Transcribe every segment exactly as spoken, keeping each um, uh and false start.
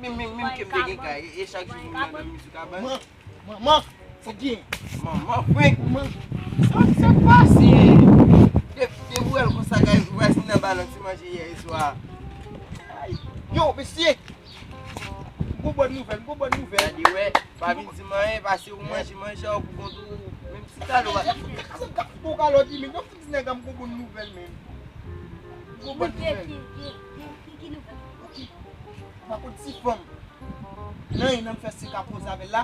Menm, menm ke m te gen kay, e chak jou pou m nan dòmi sou kabann. Manman, manman, sa k gen? Manman, frenk. Manman. Sa, sa k pase? De, de pou wè l konsa, kay, pou wè si m nan balon ti manje yè swa. Yo, mesye! M gon bòn nouvèl, m gon bòn nouvèl. Gade, wè, pa vin di m anyen, pase ou manje, manje a pou kont ou, menm si talè w pa. Bon, kalòt li, men, non, di nèg la m gon bòn nouvèl, men. M gon bòn nouvèl. Ki, ki, ki, ki, ki nouvèl? Ok. Ou pa konn ti fanm nan, nan fè se ka poze avè l la?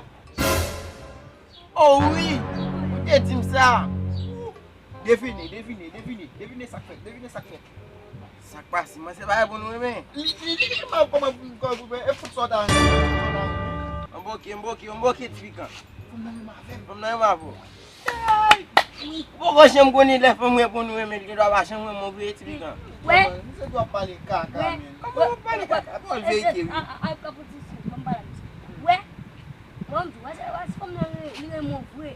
Oh wi! Ou te di m sa! Devine, devine, devine, devine sa k fèt, devine sa k fèt. Sa k pase, mwen se bagay pou nou renmen. Li, li, li, li, mwen kòman pou, pou, pou, e fout sa w ta renmen, fout sa w ta renmen. Anboke, anboke, anboke, ti pikan. Fanm nan renmen avè m. Fanm nan renmen avè w. Wi. Ou poko janm konnen lè fanm renmen pou nou renmen, li gendwa pa janm renmen w vre, ti pikan. Wè. Misye dwe ap pale kaka, men. Kòman w ap pale kaka? Pawòl verite, wi. A, a, a, ka pou ti sou, ban m pale a misye. Wè. Bon, m di, wè, se, wè, se fanm nan, li, li renmen w vre.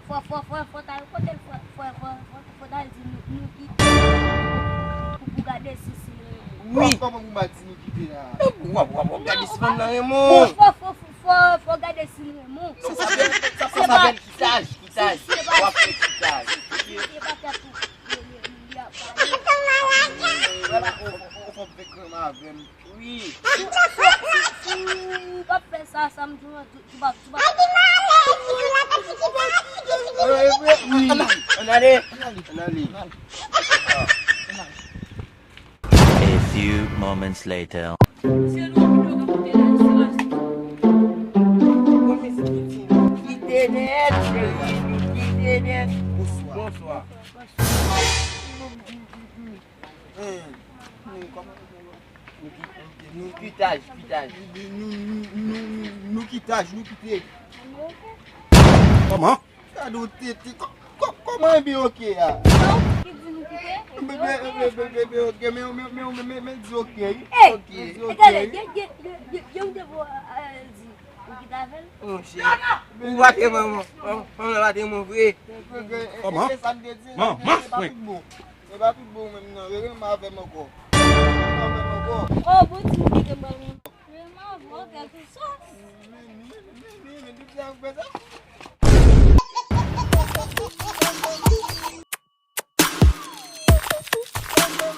Fò, fò, fò, fò ta al kote l, fò, fò, fò, fò, fò ta al di nou, nou kite pou, pou gade si, si l renmen. Wi. Kòman pou m al di nou kite la? W ap, w ap, w ap gade si fanm nan renmen w. Fò, fò, fò, fò, fò gade si l renmen w. Sa, sa fè, sa, sa fè kitaj, kitaj. W ap fè kitaj. Se pa tèt ou, li, li, li ap pale. Vwala, ou, ou, ou fè m fè kranm avè m. Wi. Si, si, si, si w p ap fè sa, sa m di w, di, di w p ap, di w p ap. Wi, ann ale. Ann ale. A few moments later. Se nou videyo k ap monte la, se la. Kite nèt, cheri, kite nèt. Bonswa. Bonswa. Hmm. Hmm, kòman nou fè? Nou ki-, nou kitaj, kitaj. Nou, nou, nou, nou, nou kitaj, nou kite. Kòman? Gade w tete, kò-, kò-, kòman e byen oke a? Ki di nou kite? Byen, byen, byen, byen, byen oke, men, men, men, men, men di oke, wi. Ey! Oke. Di oke, wi. Gen, gen, gen, gen, gen yon devo, eh, di. Ou kite avè l? Monchè, ou pa te manman. Manman, manman pa te manman vre. Kòman? E, e, e sa m te di, sa m te di, se pa tout bon. Se pa tout bon menm non. Renmen avè m ankò. Renmen avè m ankò. Oh, bon, ti moun kite mwen renmen. Renmen avè w, kèlkeswa. Men, men, men, men, men, men, depi sa m fè sa.